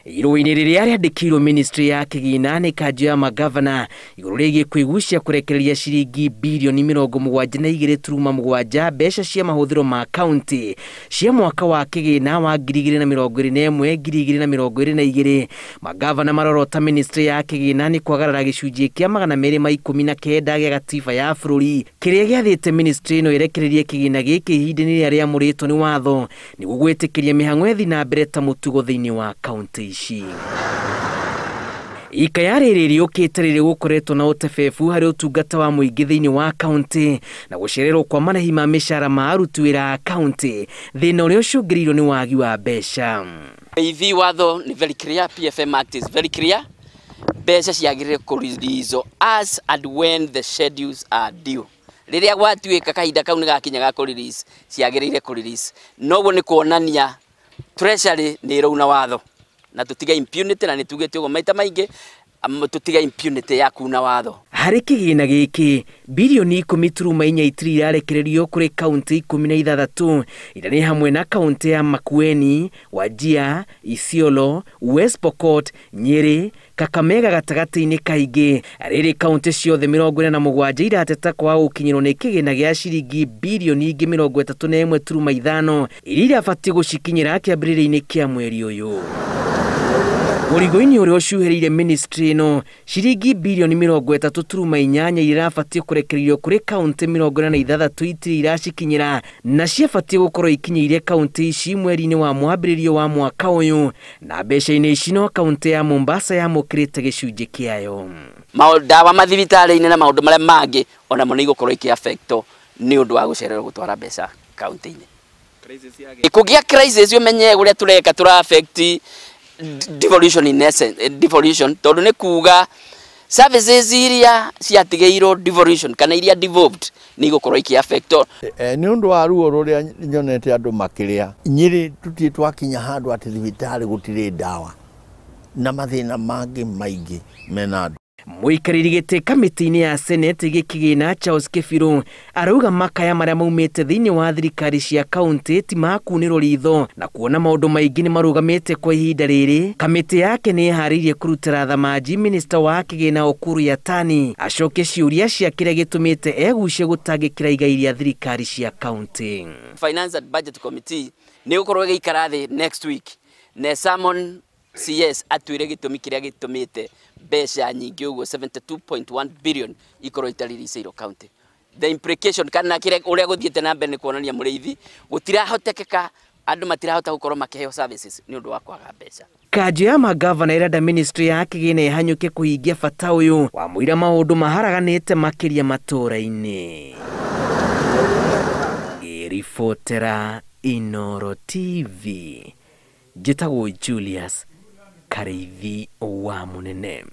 Irũa-inĩ rĩrĩa rĩandĩkĩirwo ministry ya kĩgĩna nĩ kanjũ ya magavana igũrũ rĩgiĩ kwĩgucia kũrekereria ciringi birioni 72.7 mbeca cia mahũthĩro ma kaunti cia mwaka wa kĩgĩna wa 2021 2022. Magavana marorota ministry ya kĩgĩna nĩ kwagarara gĩcunjĩ kĩa 219 gĩa gatiba ya bũrũri kĩrĩa gĩathĩte ministry ĩno ĩrekererie kĩgĩna gĩkĩ ihinda-inĩ rĩrĩa rĩamũrĩtwo nĩ watho nĩguo gwĩtĩkĩria mĩhang'o ĩthiĩ na mbere ta mũtugo thĩinĩ wa kaunti ici. Ikaya rĩrĩ rĩũkĩte rĩrĩ gũkoretwo na ũtebebu harĩ ũtungata wa mũingĩ thĩinĩ wa kaunti na gũcererwo kwa marĩhi ma mĩcara ma aruti wĩra a kaunti, thĩna ũrĩa ũcũngĩrĩirio nĩ wagi wa mbeca. Ithi watho ni very clear, PFM Act is very clear. Mbeca ciagĩrĩire kũrelease as and when the schedules are due. Rĩrĩa gwatuĩka kahinda kau nĩ gakinya ga kũrelease, ciagĩrĩire kũrelease. Noguo nĩ kuonania Treasury nĩ ĩrauna watho na tũtige impunity, na nĩ tugĩte ũguo maita maingĩ, tũtige impunity ya kuna watho. Harĩ kĩgĩna gĩkĩ birioni 10.4 itirĩ irarekererio kũrĩ kaunti 16 iria nĩ hamwe na kaunti ya Makueni, Wajir, Isiolo, West Pokot, Nyeri, Kakamega gatagatĩ-inĩ kaingĩ. Rĩrĩ kaunti ciothe 47 irateta kwaga gũkinyĩrwo nĩ kĩgĩna gĩa ciringi birioni ingĩ 31.5 iria irabatiĩ gũcikinyĩra kĩambĩrĩria-inĩ kĩa mweri ũyũ. Mũrigo-inĩ ũrĩa ũcuhĩrĩire ministry ĩno ciringi birioni 30.8 iria irabatiĩ kũrekererio kũrĩ kaunti 46 itirĩ iracikinyĩra na ciabatiĩ gũkorwo ikinyĩire kaunti ici mweri-inĩ wa mwambĩrĩrio wa mwaka ũyũ, na mbeca-inĩ ici no kaunti ya Mombasa yamũkĩrĩte gĩcunjĩ kĩayo. Ndawa mathibitarĩ-inĩ na maũndũ marĩa mangĩ onamo nĩ igũkorwo ikĩ-affectwo nĩ ũndũ wa gũcererwo gũtwara mbeca kaunti-inĩ. Kũgĩa crisis ũmenye ũrĩa tũreka tũra affect devolution in essence, devolution tondu nĩ kuga services iria ciatigĩirwo devolution kana iria devolved nĩ igũkorwo ikĩ affect. Nĩ ũndũ wa ruo rũrĩa nyonete andũ makĩrĩa Nyĩrĩ, tũtirĩ twakinya handũ atĩ thibitarĩ gũtirĩ ndawa na mathĩna mangĩ maingĩ mena andũ. Mũikarĩri gĩtĩ kamĩtĩ-inĩ ya Senate gĩkĩgĩna Charles Kĩbirũ arauga makaya marĩa maumĩte thĩinĩ wa thirikari cia kaunti ti makunĩrwo ritho na kuona maũndũ maingĩ nĩ marũgamĩte kwa ihinda rĩrĩ. Kamĩtĩ yake nĩ ĩharĩirie kũrutĩra thamaji minista wa kĩgĩna Ukur Yatani acoke ciũria cia kĩrĩa gĩtũmĩte egucie gũtangĩkĩra igai rĩa thirikari cia kaunti. Finance and Budget Committee nĩ gũkorwo ĩgĩikara thĩ next week na summon CS atwĩre gĩtũmi kĩrĩa gĩtũmĩte mbeca nyingĩ ũguo 72.1 billion ikorwo itaririceirwo county. The implication kana kĩrĩa ũrĩa gũthiĩte na mbere nĩ kuonania mũrĩithi gũtirahotekeka, andũ matirahota gũkorwo makĩheo services nĩ ũndũ wa kwaga mbeca. Kanjũ ya magavana ĩrenda ministry ya kĩgĩna ĩhanyũke kũhingia bata ũyũ wa mũira maũndũ maharaganĩte makĩria matũũra-inĩ. Ngĩribotera Inooro TV, njĩtagwo Julius Karĩithi wa Mũnene.